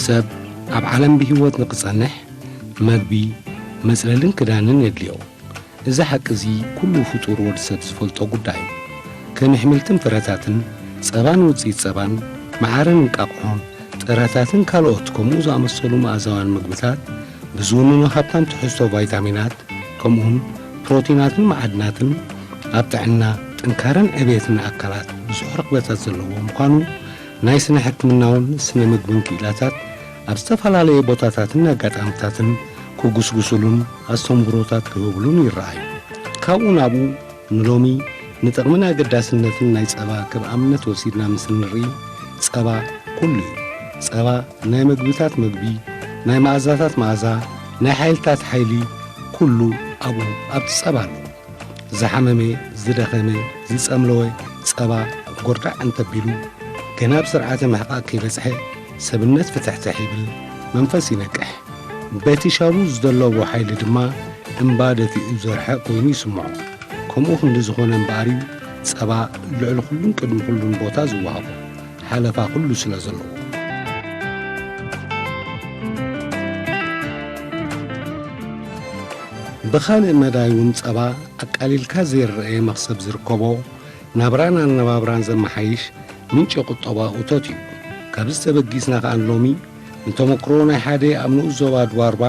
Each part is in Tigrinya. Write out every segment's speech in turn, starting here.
ሰብ ኣብ ዓለም ብህይወት ንኽጸንሕ መግቢ፣ መጽለልን ክዳንን የድልዮ። እዚ ሓቂ እዚ ኩሉ ፍጡር ወዲ ሰብ ዝፈልጦ ጉዳይ እዩ። ከም ኣሕምልትን ፍረታትን፣ ጸባን ውጽኢት ጸባን፣ መዓርን እንቃቑሖን፣ ጥረታትን ካልኦት ከምኡ ዝኣመሰሉ መኣዛውያን መግብታት ብዝውንኖ ሃብታም ትሕዝቶ ቫይታሚናት፣ ከምኡውን ፕሮቲናትን መዓድናትን ኣብ ጥዕና፣ ጥንካረን ዕብየትን ኣካላት ብዙሕ ረኽበታት ዘለዎ ምዃኑ ናይ ስነ ሕክምናውን ስነ ምግብን ክኢላታት ኣብ ዝተፈላለየ ቦታታትን ኣጋጣምታትን ክጉስጉሱሉን ኣስተምህሮታት ክህብሉን ይረኣዩ። ካብኡ ናብኡ ንሎሚ ንጥቕምን ኣገዳስነትን ናይ ጸባ ከም ኣብነት ወሲድና ምስ እንርኢ፣ ጸባ ኩሉ እዩ። ጸባ ናይ መግብታት መግቢ፣ ናይ መኣዛታት መኣዛ፣ ናይ ሓይልታት ሓይሊ፣ ኩሉ ኣብኡ ኣብቲ ጸባ ኣሎ። ዝሓመመ፣ ዝደኸመ፣ ዝጸምለወ ጸባ ጎርዳዕ እንተቢሉ፣ ገና ኣብ ስርዓተ ምሕቃቕ ከይበጽሐ ሰብነት ፍትሕትሕ ይብል፣ መንፈስ ይነቅሕ። በቲ ሻቡ ዝደለቦ ሓይሊ ድማ እምባ ደፊኡ ዘርሕቕ ኮይኑ ይስምዖ። ከምኡ ክንዲ ዝኾነ እምበኣር እዩ ጸባ ልዕሊ ኩሉን ቅድሚ ኩሉን ቦታ ዝወሃቦ፣ ሓለፋ ኩሉ ስለ ዘለዎ። ብኻልእ መዳይ እውን ጸባ ኣቃሊልካ ዘይረኣየ መኽሰብ ዝርከቦ፣ ናብራን ኣነባብራን ዘመሓይሽ ምንጪ ቁጠባ እቶት እዩ። ካብዚ ተበጊስና ከኣ ሎሚ ንተመክሮ ናይ ሓደ ኣብ ንኡስ ዞባ ድዋርባ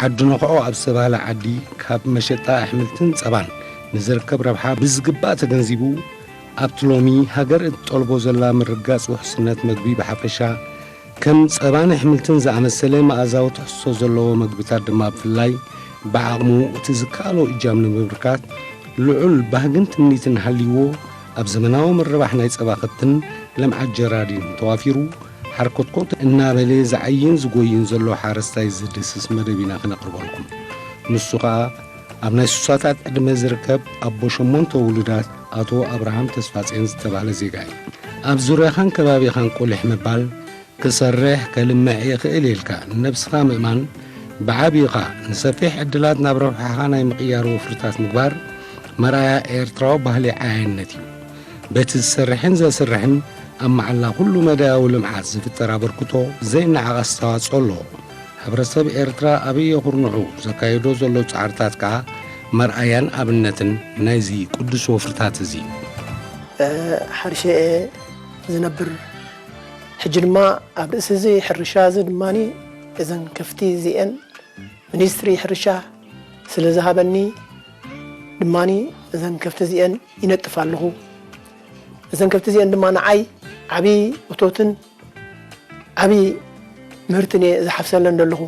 ዓዲ ነኽዖ ኣብ ዝተባህለ ዓዲ ካብ መሸጣ ኣሕምልትን ጸባን ንዝርከብ ረብሓ ብዝግባእ ተገንዚቡ፣ ኣብቲ ሎሚ ሃገር እትጠልቦ ዘላ ምርግጋጽ ውሕስነት መግቢ ብሓፈሻ፣ ከም ጸባን ኣሕምልትን ዝኣመሰለ መኣዛዊ ትሕዝቶ ዘለዎ መግብታት ድማ ብፍላይ ብዓቕሙ እቲ ዝከኣሎ እጃም ንምብርካት ልዑል ባህግን ትምኒትን ሃልይዎ ኣብ ዘመናዊ ምርባሕ ናይ ጸባ ከብትን ልምዓት ጀራዲን ተዋፊሩ ሓርኮትኮት እናበለ ዝዓይን ዝጎይን ዘሎ ሓረስታይ ዝድህስስ መደብ ኢና ክነቕርበልኩም። ንሱ ኸኣ ኣብ ናይ ሱሳታት ዕድመ ዝርከብ ኣቦ ሸሞንተ ውሉዳት ኣቶ ኣብርሃም ተስፋጼን ዝተባህለ ዜጋ እዩ። ኣብ ዙርያኻን ከባቢኻን ቁሊሕ ምባል፣ ክሰርሕ፣ ከልምዕ ይኽእል ኢልካ ንነብስኻ ምእማን፣ ብዓቢኻ ንሰፊሕ ዕድላት ናብ ረብሓኻ ናይ ምቕያር ወፍርታት ምግባር መርኣያ ኤርትራዊ ባህሊ ዓያይነት እዩ። በቲ ዝሰርሕን ዘስርሕን ኣብ መዓላ ኩሉ መዳያዊ ልምዓት ዝፍጠር ኣበርክቶ ዘይነዓቕ ኣስተዋጽኦ ኣለዎ። ሕብረተሰብ ኤርትራ ኣበየ ኩርንዑ ዘካይዶ ዘሎ ጻዕርታት ከኣ መርኣያን ኣብነትን ናይዚ ቅዱስ ወፍርታት እዚ እዩ። እ፣ ሓሪሸ እየ ዝነብር። ሕጂ ድማ ኣብ ርእሲ እዚ ሕርሻ እዚ ድማኒ እዘን ከፍቲ እዚኤን ሚኒስትሪ ሕርሻ ስለ ዝሃበኒ ድማኒ እዘን ከፍቲ እዚኤን ይነጥፍ ኣለኹ። እዘን ከፍቲ እዚኤን ድማ ንዓይ ዓቢ እቶትን ዓቢ ምህርትን እየ ዝሓፍሰለን ዘለኹ።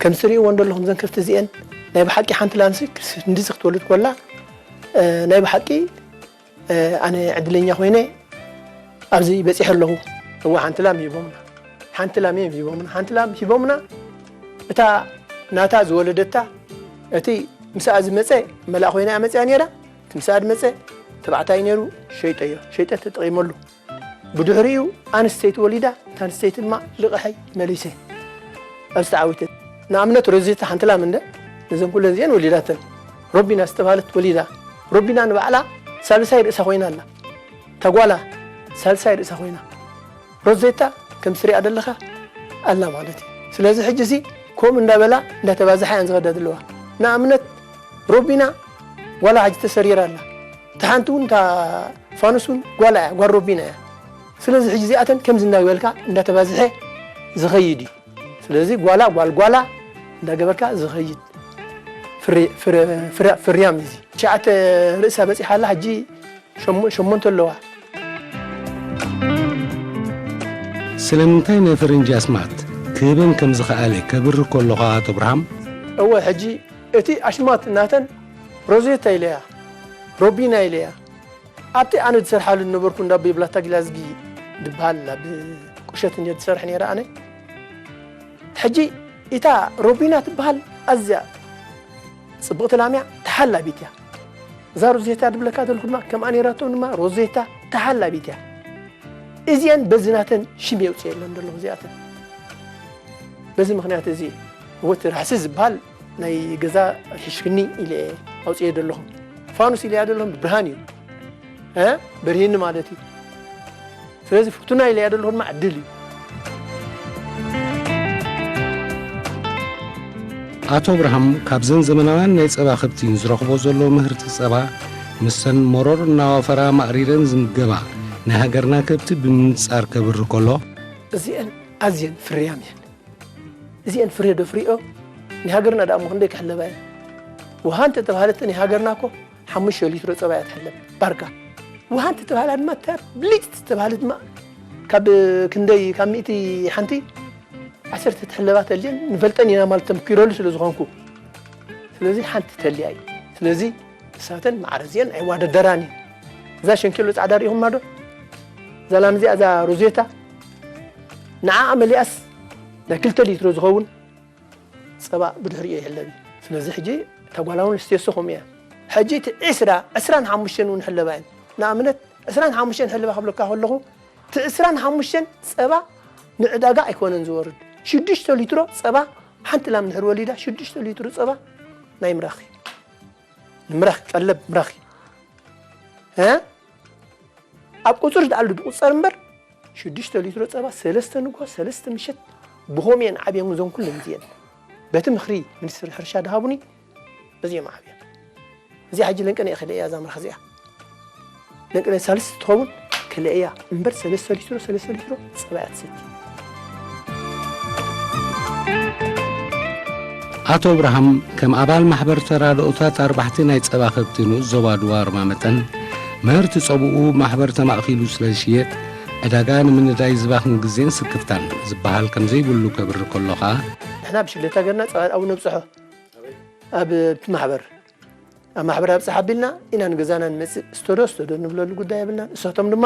ከም ትርእይወን ዘለኹም እዘን ከፍቲ እዚኤን ናይ ብሓቂ ሓንቲ ላምሲ ክንድዚ ክትወልድ ኮላ፣ እ፣ ናይ ብሓቂ፣ እ፣ ኣነ ዕድለኛ ኮይነ ኣብዚ በጺሐ ኣለኹ። እወ፣ ሓንቲ ላም ሂቦምና። ሓንቲ ላም እዮም ሂቦምና። ሓንቲ ላም ሂቦምና። እታ ናታ ዝወለደታ፣ እቲ ምስኣ ዝመጸ መልኣ ኮይና እያ መጽያ ነይራ። እቲ ምስኣ ዝመጸ ተባዕታይ ነይሩ፣ ሸይጠዮ። ሸይጠ ተጠቒመሉ። ብድሕሪኡ ኣንስተይቲ ወሊዳ፣ እታ ኣንስተይቲ ድማ ልቓሐይ መሊሰ። ኣብዚ ተዓዊተ። ንኣብነት ሮዜታ ሓንቲ ላም እንደ ነዘን ኩለን እዚአን ወሊዳተን። ሮቢና ዝተባህለት ወሊዳ። ሮቢና ንባዕላ ሳልሳይ ርእሳ ኮይና ኣላ። እታ ጓላ ሳልሳይ ርእሳ ኮይና። ሮዜታ ከም ትሪኣ ዘለኻ ኣላ ማለት እዩ። ስለዚ ሕጂ እዚ ከምኡ እንዳበላ እንዳተባዝሓ እየን ዝኸዳ ዘለዋ። ንኣብነት ሮቢና ጓላ ሕጂ ተሰሪራ ኣላ። እታ ሓንቲ እውን እታ ፋኑስ እውን ጓላ እያ፣ ጓል ሮቢና እያ። ስለዚ ሕጂ እዚኣተን ከምዚ እንዳበልካ እንዳተባዝሐ ዝኸይድ እዩ። ስለዚ ጓላ ጓል ጓላ እንዳገበርካ ዝኸይድ ፍሪ-፣ ፍሪ-፣ ፍሪ-፣ ፍርያም እዩ እዚ። ትሽዓተ ርእሳ በጺሓ ኣላ፣ ሕጂ ሸሞ-፣ ሸሞንተ ኣለዋ። ስለምንታይ ናይ ፈረንጂ ኣስማት ክህበን ከም ዝኸኣለ ከብርህ ከሎ ኸኣ ኣቶ ኣብርሃም፣ እወ፣ ሕጂ እቲ ኣሽማት ናተን ሮዜታ ኢለያ፣ ሮቢና ኢለያ። ኣብቲ ኣነ ዝሰርሓሉ ዝነበርኩ እንዳ ኣቦይ ብላታ ጊላዝጊ ዝበሃል ኣብ ቁሸት እንድየ ዝሰርሕ ነይረ ኣነ። ሕጂ እታ ሮቢና ትበሃል ኣዝያ ጽብቕቲ ላም እያ፣ ተሓላቢት እያ። እዛ ሮዜታ ድብለካ ዘለኹ ድማ ከምኣ ነይራቶም ድማ ሮዜታ ተሓላቢት እያ። እዚአን በዚ ናተን ሽም የውፅኤለን ዘለኹ እዚኣተን። በዚ ምኽንያት እዚ እወ እቲ ራሕሲ ዝበሃል ናይ ገዛ ርሒሽክኒ ኢለ ኣውፅኤ ዘለኹ። ፋኑስ ኢለያ ዘለኹ ብርሃን እዩ። እ? በርሂኒ ማለት እዩ። ስለዚ ፍርቱና ኢለያ ዘለኹ ድማ ዕድል እዩ። ኣቶ ኣብርሃም ካብዘን ዘመናውያን ናይ ጸባ ከብቲ ንዝረኽቦ ዘሎ ምህርቲ ጸባ፣ ምስተን መሮር እናወፈራ ማእሪረን ዝምገባ ናይ ሃገርና ከብቲ ብምንጻር ከብሪ ከሎ፣ እዚአን ኣዝየን ፍርያም እየን። እዚአን ፍሬ ዶ ፍሪኦ ናይ ሃገርና ደኣ እሞ ክንደይ ክሕለባ እየን። ውሃ እንተተባህለት ናይ ሃገርና እኮ ሓሙሽተ ሊትሮ ጸባ እያ ትሕለብ ባርካ። ውሃ እንተተባህላ ድማ እታ ብሊጽ ዝተባህለት ድማ ካብ ክንደይ ካብ ሚእቲ ሓንቲ ዓሰርተ ትሕለባ ተልየን ንፈልጠን ኢና ማለት ተምኪረሉ ስለ ዝኾንኩ ስለዚ ሓንቲ ተልያ እዩ። ስለዚ እሳተን ማዕረ እዚአን ኣይዋደደራን እዩ። እዛ ሸንኬሎ ጻዕዳ ርኢኹማ ዶ? እዛ ላም እዚኣ እዛ ሮዜታ ንዓኣ መሊኣስ ናይ ክልተ ሊትሮ ዝኸውን ጸባ ብድሕሪኡ ይሕለብ እዩ። ስለዚ ሕጂ እታ ጓል ኣንስተይቲ ከምኡ እያ። ሕጂ እቲ ዒስራ ዕስራን ሓሙሽተን እውን ሕለባ እየን። ንኣብነት ዕስራን ሓሙሽተን ሕለባ ክብለካ ከለኹ እቲ ዕስራን ሓሙሽተን ጸባ ንዕዳጋ ኣይኮነን ዝወርድ። ሽዱሽተ ሊትሮ ጸባ ሓንቲ ላም ድሕሪ ወሊዳ ሽዱሽተ ሊትሮ ጸባ ናይ ምራኺ ንምራኺ ቀለብ ምራኺ እ ኣብ ቁጽሪ ዝኣሉ ዝቁጸር እምበር ሽዱሽተ ሊትሮ ጸባ ሰለስተ ንግሆ ሰለስተ ምሸት ብኾም እየን ዓብየን እዞን ኩለን እዚአን በቲ ምኽሪ ሚኒስትሪ ሕርሻ ድሃቡኒ በዚኦም ዓብየን። እዚኣ ሕጂ ለንቅነ እየ ክልእያ እዛ ምራኺ እዚኣ ለንቅነ ሳልስቲ ትኸውን ክልእያ እምበር ሰለስተ ሊትሮ ሰለስተ ሊትሮ ጸባ እያ ትሰቲ። ኣቶ ኣብርሃም ከም ኣባል ማሕበር ተራድኦታት ኣርባሕቲ ናይ ጸባ ከብቲ ንኡስ ዞባ ድዋርማ መጠን ምህርቲ ጸብኡ ማሕበር ተማእኪሉ ስለ ዝሽየጥ ዕዳጋ ንምንዳይ ዝባኽን ግዜን ስክፍታን ዝበሃል ከም ዘይብሉ ከብሪ ከሎ ኸኣ ንሕና ብሽግለታ ገርና ጸባ ኣብኡ ነብጽሖ ኣብ እቲ ማሕበር ኣብ ማሕበር ኣብጽሕ ኣቢልና ኢና ንገዛና ንመጽእ ስተዶ ስተዶ ንብለሉ ጉዳይ የብልናን። እሳቶም ድማ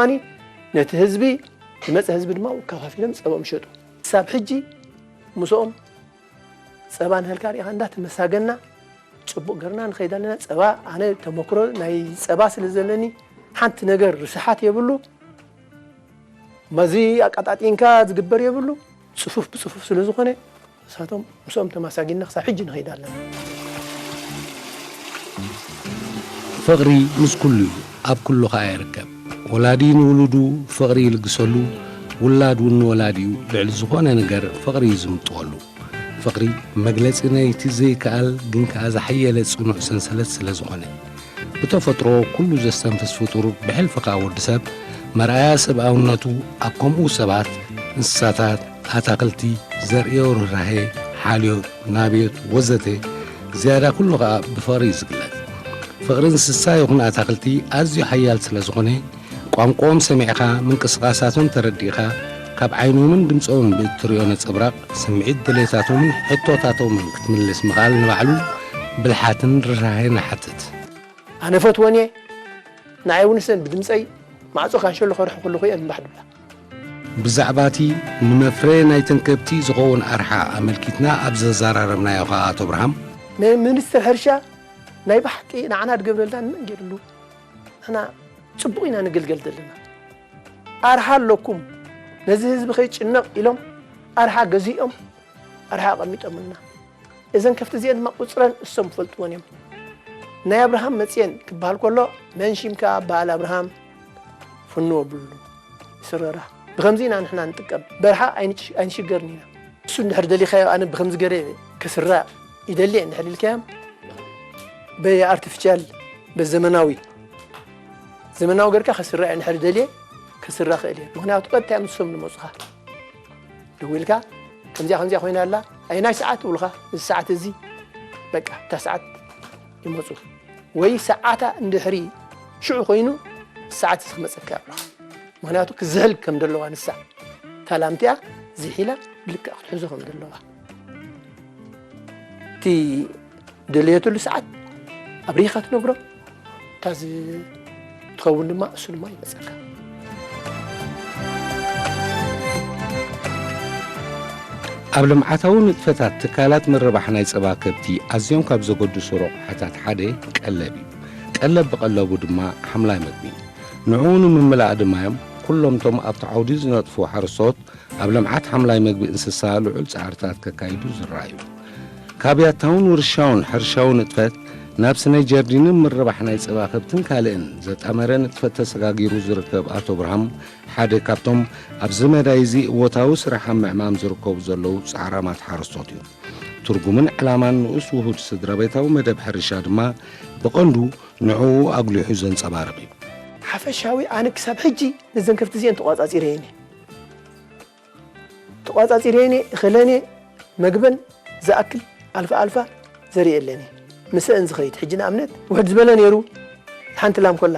ነቲ ህዝቢ ዝመጸ ህዝቢ ድማ ከፋፊሎም ጸብኦም ሸጡ። ክሳብ ሕጂ ምስኦም ጸባ ንህልካ ርኢኻ እንዳተመሳገና ጽቡቕ ገርና ንኸይድ ኣለና። ጸባ ኣነ ተመክሮ ናይ ጸባ ስለ ዘለኒ ሓንቲ ነገር ርስሓት የብሉ። መዚ ኣቃጣጢንካ ዝግበር የብሉ። ጽፉፍ ብጽፉፍ ስለ ዝኾነ እሳቶም ምስኦም ተማሳጊና ክሳብ ሕጂ ንኸይድ ኣለና። ፍቕሪ ምስ ኩሉ እዩ፣ ኣብ ኩሉ ኸኣ ይርከብ። ወላዲ ንውሉዱ ፍቕሪ ይልግሰሉ፣ ውላድ እውን ንወላዲኡ ልዕሊ ዝኾነ ነገር ፍቕሪ እዩ ዝምጥወሉ። ፍቕሪ መግለጺ ናይቲ ዘይከኣል ግን ከኣ ዝሓየለ ጽኑዕ ሰንሰለት ስለ ዝኾነ። ብተፈጥሮ ኩሉ ዘስተንፍስ ፍጡር ብሕልፊ ከኣ ወዲ ሰብ መርኣያ ሰብኣውነቱ ኣብ ከምኡ ሰባት፣ እንስሳታት፣ ኣታኽልቲ ዘርእዮ ርህራሄ፣ ሓልዮት፣ ናብዮት ወዘተ ዝያዳ ኩሉ ከኣ ብፍቕሪ እዩ ዝግለጽ። ፍቕሪ እንስሳ ይኹን ኣታኽልቲ ኣዝዩ ሓያል ስለ ዝኾነ ቋንቋኦም ሰሚዕኻ ምንቅስቓሳቶም ተረዲእኻ ካብ ዓይኖምን ድምጾምን ብእትርእዮ ነጸብራቕ ስምዒት ድሌታቶምን ሕቶታቶምን ክትምልስ ምኽኣል ንባዕሉ ብልሓትን ርህራሄን ይሓትት። ኣነ ፈትወን እየ ንዓይ እውን ሰን ብድምፀይ ማዕፆ ካንሸሎ ከርሑ ከለኹ እየ እምባሕ ድብላ። ብዛዕባ እቲ ንመፍረ ናይተን ከብቲ ዝኸውን ኣርሓ ኣመልኪትና ኣብ ዘዘራረብናዮ ኸኣ ኣቶ ኣብርሃም፣ ሚኒስትር ሕርሻ ናይ ብሓቂ ንዓና ድገብረልና ንመን ገይሩሉ? ንሕና ፅቡቕ ኢና ንግልገል ዘለና። ኣርሓ ኣለኩም ነዚ ህዝቢ ከይጭነቕ ኢሎም ኣርሓ ገዚኦም ኣርሓ ኣቐሚጦምልና። እዘን ከፍቲ እዚአን ድማ ቁፅረን እሶም ይፈልጥወን እዮም። ናይ ኣብርሃም መፅየን ክበሃል ከሎ መን ሽምካ በዓል ኣብርሃም ፍንዎ ብሉ ይስረራ። ብኸምዚ ኢና ንሕና ንጥቀም። በርሓ ኣይንሽ- ኣይንሽገርን ኢና። እሱ እንድሕር ደሊኻዮ ኣነ ብኸምዚ ገረ ከስራ ይደሊ እየ እንድሕር ኢልካዮም በየ ኣርቲፊሻል በዘመናዊ ዘመናዊ ገርካ ከስራ እየ እንድሕር ደልየ ከስራ ክእል እየ። ምክንያቱ ቀጥታ እዮም ንሶም ንመፁኻ። ደዊልካ ከምዚኣ ከምዚኣ ኮይና ኣላ ኣይናይ ሰዓት ትብሉኻ እዚ ሰዓት እዚ በቃ እታ ሰዓት ይመፁ ወይ ሰዓታ እንድሕሪ ሽዑ ኮይኑ ሰዓት እዚ ክመፀካ ይብሉኻ። ምክንያቱ ክዝሕል ከም ዘለዋ ንሳ እታ ላም እቲኣ ዝሒላ ብልክዕ ክትሕዞ ከም ዘለዋ እቲ ደለየትሉ ሰዓት ኣብሪኻ ትነግሮ እታ ትኸውን ድማ እሱ ድማ ይመፀካ። ኣብ ልምዓታዊ ንጥፈታት ትካላት ምርባሕ ናይ ጸባ ከብቲ ኣዝዮም ካብ ዘገድሱ ረቑሓታት ሓደ ቀለብ እዩ። ቀለብ ብቐለቡ ድማ ሓምላይ መግቢ እዩ። ንዕኡ ንምምላእ ድማ እዮም ኩሎም እቶም ኣብቲ ዓውዲ ዝነጥፉ ሓረስቶት ኣብ ልምዓት ሓምላይ መግቢ እንስሳ ልዑል ጻዕርታት ከካይዱ ዝረኣዩ። ካብ ያታውን ውርሻውን ሕርሻዊ ንጥፈት ናብ ስነ ጀርዲንን ምርባሕ ናይ ጸባ ከብትን ካልእን ዘጣመረ ንጥፈት ተሰጋጊሩ ዝርከብ ኣቶ ብርሃም ሓደ ካብቶም ኣብዚ መዳይ እዚ እወታዊ ስራሕ ኣብ ምዕማም ዝርከቡ ዘለዉ ጻዕራማት ሓረስቶት እዩ። ትርጉምን ዕላማን ንኡስ ውሁድ ስድራ ቤታዊ መደብ ሕርሻ ድማ ብቐንዱ ንዕኡ ኣጉሊሑ ዘንጸባርቕ እዩ። ሓፈሻዊ ኣነ ክሳብ ሕጂ ነዘን ከፍቲ እዚአን ተቋጻጺረ እየን እየ። ተቋጻጺረ እየን እየ፣ እኽለን እየ፣ መግበን ዝኣክል ኣልፋ ኣልፋ ዘርኢ የለን እየ። ምስአን ዝኸይድ ሕጂ ንኣብነት ውሕድ ዝበለ ነይሩ፣ ሓንቲ ላም ኮላ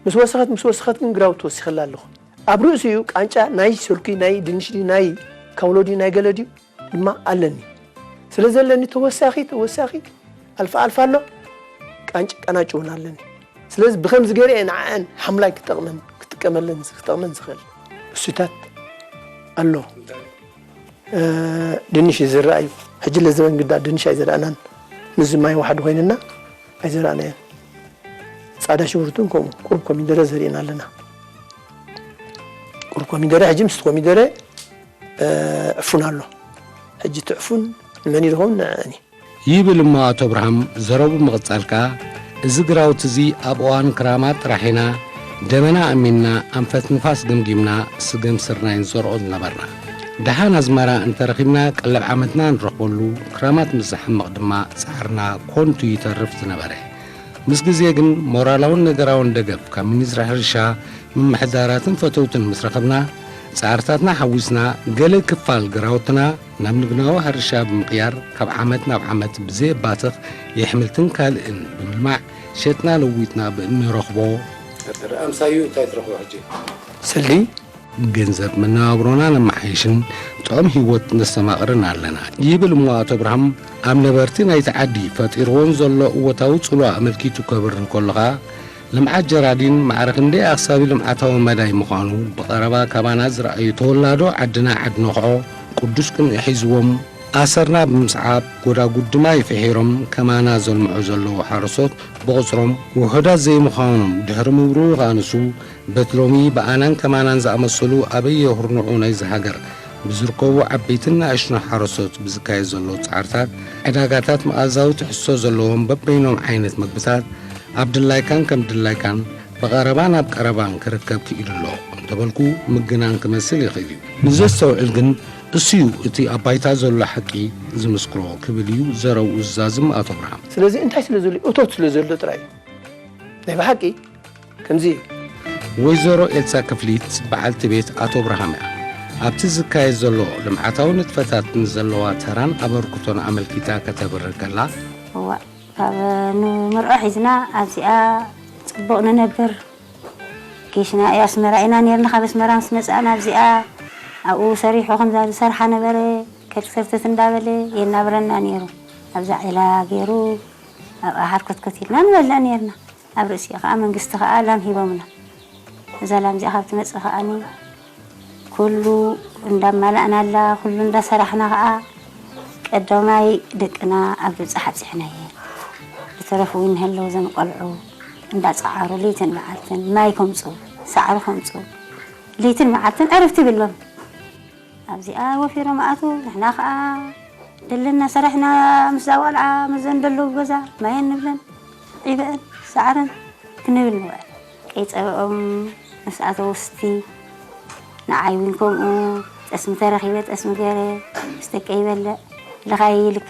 ምስ ወሰኸት ምስ ወሰኸት ግን ግራውቲ ወሲኸላ ኣለኹ። ኣብ ርእሲኡ ቃንጫ ናይ ስልኪ ናይ ድንሽ ድዩ ናይ ካውሎ ድዩ ናይ ገለ ድዩ ድማ ኣለኒ። ስለ ዘለኒ ተወሳኺ ተወሳኺ ኣልፋ ኣልፋ ኣሎ፣ ቃንጭ ቀናጭ እውን ኣለኒ። ስለዚ ብኸምዚ ገይረ እየ ንዓኣን ሓምላይ ክጠቕመን ክጥቀመለን ክጠቕመን ዝኽእል። እሱታት ኣሎ። ድንሽ ይዝራእ እዩ። ሕጂ ለዘበን ግዳ ድንሽ ኣይዘራእናን። ምስዚ ማይ ዋሕዲ ኮይንና ኣይዘራእናዮን። ጻዕዳ ሽጉርትን ከምኡ ቁሩብ ኮሚደረ ዘሪእና ኣለና። ቁሩብ ኮሚደረ ሕጂ ምስቲ ኮሚደረ ዕፉን ኣሎ። ሕጂ እቲ ዕፉን ንመን ይድኸውን ንዕእን እዩ። ይብል እሞ ኣቶ ኣብርሃም ዘረቡ ምቕጻል ከኣ፣ እዚ ግራውቲ እዚ ኣብ እዋን ክራማት ጥራሕ ኢና ደመና ኣሚንና ኣንፈት ንፋስ ገምጊምና ስገም ስርናይ ንዘርኦ ዝነበርና። ደሓን ኣዝመራ እንተረኺብና ቀለብ ዓመትና ንረኽበሉ፣ ክራማት ምስ ዝሓምቕ ድማ ጻዕርና ኮንቱ ይተርፍ ዝነበረ። ምስ ግዜ ግን ሞራላውን ነገራውን ደገፍ ካብ ሚኒስትሪ ሕርሻ፣ ምምሕዳራትን ፈተውትን ምስ ረኸብና፣ ጻዕርታትና ሓዊስና ገለ ክፋል ግራውትና ናብ ንግዳዊ ሕርሻ ብምቕያር ካብ ዓመት ናብ ዓመት ብዘየባትኽ የሕምልትን ካልእን ብምልማዕ ሸጥና ለዊጥና ብእንረኽቦ ኣምሳዩ እንታይ ትረኽቦ ሕጂ? ስልዲ ገንዘብ መነባብሮና ነመሓይሽን ጥዑም ህይወት ነስተማቕርን ኣለና ይብል እሞ ኣቶ ኣብርሃም ኣብ ነበርቲ ናይቲ ዓዲ ፈጢርዎን ዘሎ እወታዊ ጽልዋ ኣመልኪቱ ከብርህ ከሎ ኸኣ ልምዓት ጀራዲን ማዕረ ክንደይ ኣኽሳቢ ልምዓታዊ መዳይ ምዃኑ ብቐረባ ካባና ዝረኣዩ ተወላዶ ዓድና ዓዲ ነኽዖ ቅዱስ ቅንኢ ሒዝዎም ኣሰርና ብምስዓብ ጎዳጉዲ ማይ ፍሒሮም ከማና ዘልምዑ ዘለዉ ሓረስቶት ብቑጽሮም ውሑዳት ዘይምዃኖም ድሕሪ ምብርሁ ኸኣ ንሱ በቲ ሎሚ ብኣናን ከማናን ዝኣመሰሉ ኣበየ ኹርንዑ ናይዚ ሃገር ብዝርከቡ ዓበይትን ንኣሽቱን ሓረስቶት ብዝካየድ ዘሎ ጻዕርታት ዕዳጋታት መኣዛዊ ትሕዝቶ ዘለዎም በበይኖም ዓይነት መግብታት ኣብ ድላይካን ከም ድላይካን ብቐረባ ናብ ቀረባን ክርከብ ክኢሉ ኣሎ እንተበልኩ ምግናን ክመስል ይኽእል እዩ። ንዘስተውዕል ግን እሱዩ እቲ ኣብ ባይታ ዘሎ ሓቂ ዝምስክሮ ክብል እዩ ዘረብኡ ዝዛዝም ኣቶ ኣብርሃም። ስለዚ እንታይ ስለ ዘሎ እዩ? እቶት ስለ ዘሎ ጥራይ እዩ። ናይ ብሓቂ ከምዚ እዩ። ወይዘሮ ኤልሳ ክፍሊት በዓልቲ ቤት ኣቶ ኣብርሃም እያ። ኣብቲ ዝካየድ ዘሎ ልምዓታዊ ንጥፈታት ንዘለዋ ተራን ኣበርክቶን ኣመልኪታ ከተብርህ ከላ፣ እዋእ፣ ካብ ንምርዖ ሒዝና ኣብዚኣ ጽቡቕ ንነብር። ጌሽና እያ ኣስመራ ኢና ኔርና፣ ካብ ኣስመራ ምስ መጻእና ኣብዚኣ ኣብኡ ሰሪሑ ከምዛ ዝሰርሓ ነበረ፣ ከርተርተት እንዳበለ የናብረና ኔሩ። ኣብዛ ዒላ ጌሩ ኣብኣ ሓርኮትኮት ኢልና ንበልዕ ኔርና። ኣብ ርእሲኡ ከኣ መንግስቲ ከኣ ላም ሂቦምና። እዛ ላም እዚኣ ካብ ትመጽእ ከኣኒ ኩሉ እንዳማላእናላ፣ ኩሉ እንዳሰራሕና ከኣ ቀዳማይ ደቅና ኣብ ግብጺ ሓጺሕናየን። ዝተረፉ እውን እንሀለዉ እዞም ቆልዑ እንዳጸዓሩ ለይትን መዓልትን ማይ ከምጹ፣ ሳዕሪ ከምጹ፣ ለይትን መዓልትን ዕርፍቲ ይብሎም። ኣብዚኣ ወፊሮም ኣቱ፣ ንሕና ከኣ ደለና ሰራሕና ምስ ዛዋልዓ ምስዘን ደለዉ ገዛ ማየን ንብለን ዒበአን ሳዕረን ክንብል ንውዕል። ቀይ ጸብኦም ምስ ኣተወስቲ ንዓይ እውን ከምኡ ጠስሚ ተረኺበ ጠስሚ ገይረ ምስ ደቀ ይበልዕ ልኻየ ይልከ።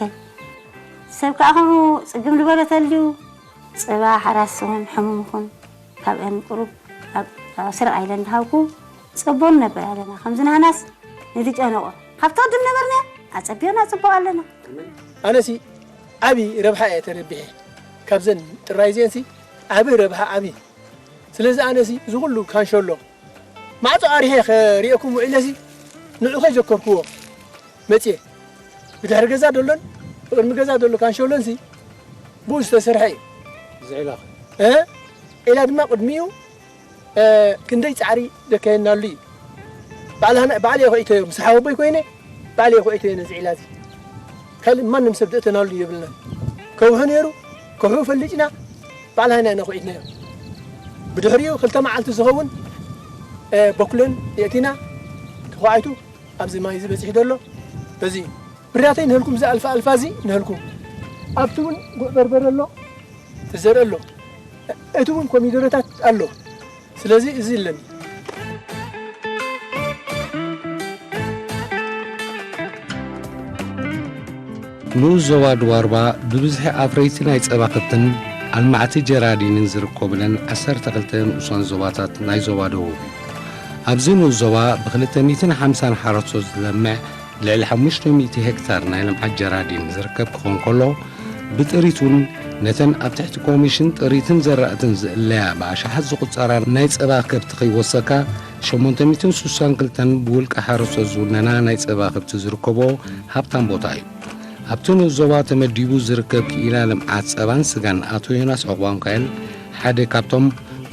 ሰብ ከኣ ከምኡ ጽግም ዝበሎ ተልዩ ጽባ ሓራስ ስኹን ሕሙም ይኹን ካብአን ቁሩብ ኣብ ስረቕ ኢለ እንዳሃብኩ ጸቦን ነበር ኣለና። ከምዚ ናህናስ ንድጨነቆ ካብቲ ቅድም ነበርና ኣጸቢዮና ጽቡቕ ኣለና። ኣነሲ ዓቢ ረብሓ እየ ተረቢሐ ካብዘን ጥራይ እዚአንሲ ዓቢ ረብሓ ዓቢ። ስለዚ ኣነሲ እዚ ኩሉ ካንሸሎ ማዕጾ ኣሪሄ ከሪኤኩም ውዒለሲ ንዑ ከይዘከርኩዎ መጽየ ብድሕሪ ገዛ ደሎን ብቅድሚ ገዛ ደሎ ካንሸሎንሲ ብኡ ዝተሰርሐ እዩ። ዝዒላ ዒላ ድማ ቅድሚኡ ክንደይ ጻዕሪ ደካየናሉ እዩ። ባዕልና ባዕለ እየ ኮዒተዮ ምስ ሓወቦይ ኮይነ ባዕለ እየ ኮዒተዮ ነዚ ዒላ እዚ። ካልእ ማንም ሰብ ደእተናሉ የብልናን። ከውሑ ነይሩ ከውሑ ፈሊጭና ባዕልና ኢና ኮዒትናዮ። ብድሕሪኡ ክልተ መዓልቲ ዝኸውን በኩለን የእቲና ተኳዒቱ ኣብዚ ማይ እዚ በጺሑ ዘሎ በዚ እዩ። ብራተይ ንህልኩም እዚ ኣልፋ ኣልፋ እዚ ንህልኩም ኣብቲ እውን ጉዕ በርበረ ኣሎ ትዘርእ ኣሎ እቲ እውን ኮሚደረታት ኣሎ። ስለዚ እዚ ኣለኒ። ንኡስ ዞባ ድዋርባ ብብዝሒ ኣፍረይቲ ናይ ጸባ ከብትን ኣልማዕቲ ጀራዲንን ዝርከቡለን ዓሰርተ ክልተ ንኡሳን ዞባታት ናይ ዞባ ደቡብ እዩ። ኣብዚ ንኡስ ዞባ ብ ክልተ ሚእትን ሓምሳን ሓረስቶት ዝለምዕ ልዕሊ ሓሙሽተ ሚእቲ ሄክታር ናይ ልምዓት ጀራዲን ዝርከብ ክኾን ከሎ፣ ብጥሪት እውን ነተን ኣብ ትሕቲ ኮሚሽን ጥሪትን ዘራእትን ዝእለያ ብኣሽሓት ዝቑጸራ ናይ ጸባ ከብቲ ከይወሰካ፣ ሸሞንተ ሚእትን ስሳን ክልተን ብውልቀ ሓረስቶት ዝውነና ናይ ጸባ ከብቲ ዝርከቦ ሃብታም ቦታ እዩ። ኣብቲ ንኡስ ዞባ ተመዲቡ ዝርከብ ክኢላ ልምዓት ጸባን ስጋን ኣቶ ዮናስ ዑቕባሚካኤል ሓደ ካብቶም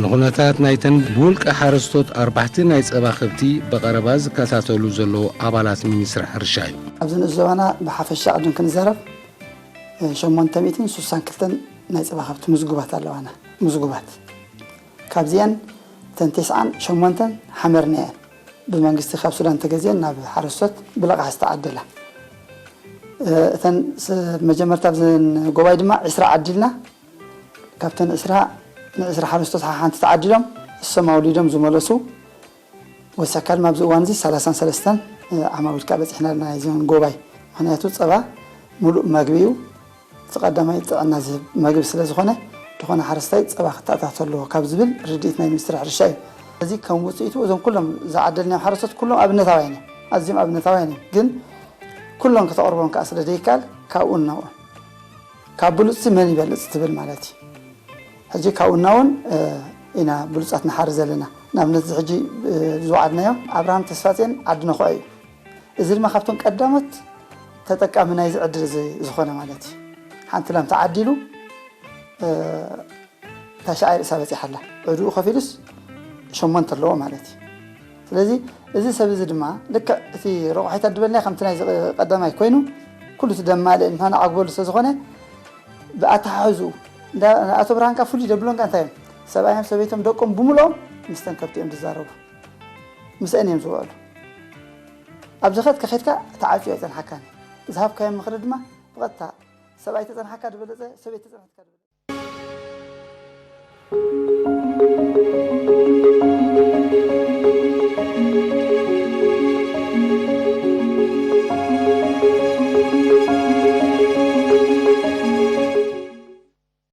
ንኹነታት ናይተን ብውልቀ ሓረስቶት ኣርባሕቲ ናይ ጸባ ከብቲ ብቐረባ ዝከታተሉ ዘለዉ ኣባላት ሚኒስትሪ ሕርሻ እዩ። ኣብዚ ንኡስ ዞባና ብሓፈሻ ቅድም ክንዛረብ፣ እ፣ ሸሞንተ ሚእትን ስሳን ክልተን ናይ ጸባ ከብቲ ምዝጉባት ኣለዋና። ምዝጉባት። ካብዚአን እተን ተስዓን ሸሞንተን ሓመርና እየን። ብመንግስቲ ካብ ሱዳን ተገዚአን ናብ ሓረስቶት ብለቓሕ ዝተዓደላ። እ፣ እተን ስ-፣ መጀመርታ ኣብዚ ጎባይ ድማ ዕስራ ዓዲልና። ካብተን ዕስራ፣ ንዕስራ ሓረስቶት ሓሓንቲ ተዓዲሎም፣ እሶም ኣውሊዶም ዝመለሱ። ወሰካ ድማ ኣብዚ እዋን እዚ ሰላሳን ሰለስተን ዓማዊል ከኣ በጺሕና ኣለና፣ ናይዘን ጎባይ። ምኽንያቱ ጸባ ምሉእ መግቢ እዩ። እቲ ቀዳማይ ጥዕና ዝህብ መግቢ ስለ ዝኾነ፣ ዝኾነ ሓረስታይ ጸባ ክተኣታቶ ኣለዎ ካብ ዝብል ርድኢት ናይ ሚኒስትሪ ሕርሻ እዩ። እዚ ከም ውጽኢቱ እዞም ኩሎም ዝዓደልናዮም ሓረስቶት ኩሎም ኣብነታውያን እዮም። ኣዝዮም ኣብነታውያን እዮም። ግን ኩሎም ከተቕርቦም ከኣ ስለ ዘይከኣል፣ ካብኡ እናውዑ። ካብ ብሉጽቲ መን ይበልጽ ትብል ማለት እዩ። ሕጂ ካብኡ እናውን፣ እ፣ ኢና ብሉጻት ንሓሪ ዘለና። ንኣብነት፣ እዚ ሕጂ፣ እ፣ ዝወዓድናዮ ኣብርሃም ተስፋጽዮን ዓዲ ነኹዐ እዩ። እዚ ድማ ካብቶም ቀዳሞት ተጠቃሚ ናይዚ ዕድል እዚ ዝኾነ ማለት እዩ። ሓንቲ ላም ተዓዲሉ፣ እ፣ ታሽዓይ ርእሳ በጺሓ ኣላ። ዕድኡ ከፊሉስ ሸሞንተ ኣለዎ ማለት እዩ። ስለዚ እዚ ሰብ እዚ ድማ ልክዕ እቲ ረቑሒታት ዝበልናዮ ከምቲ ናይዚ ቀዳማይ ኮይኑ፣ ኩሉ እቲ ደም ማልእ እንተኾነ ዓጉበሉ ስለ ዝኾነ፣ ብኣተሓሕዝኡ እንዳ-፣ ኣቶ ብርሃንካ ፍሉይ ደብሎንካ እንታይ እዮም? ሰብኣዮም ሰበይቶም ደቆም ብምልኦም ምስተን ከብቲ እዮም ዝዛረቡ። ምስአን እዮም ዝውዕሉ። ኣብዚ ኸድካ ኸድካ ተዓጽዩ ኣይጸንሓካን እዩ። ዝሃብካዮም ምኽሪ ድማ ብቐጥታ ሰብኣይ ተጸንሓካ ዝበለጸ፣ ሰበይቲ ተጸንሓትካ ዝበለጸ።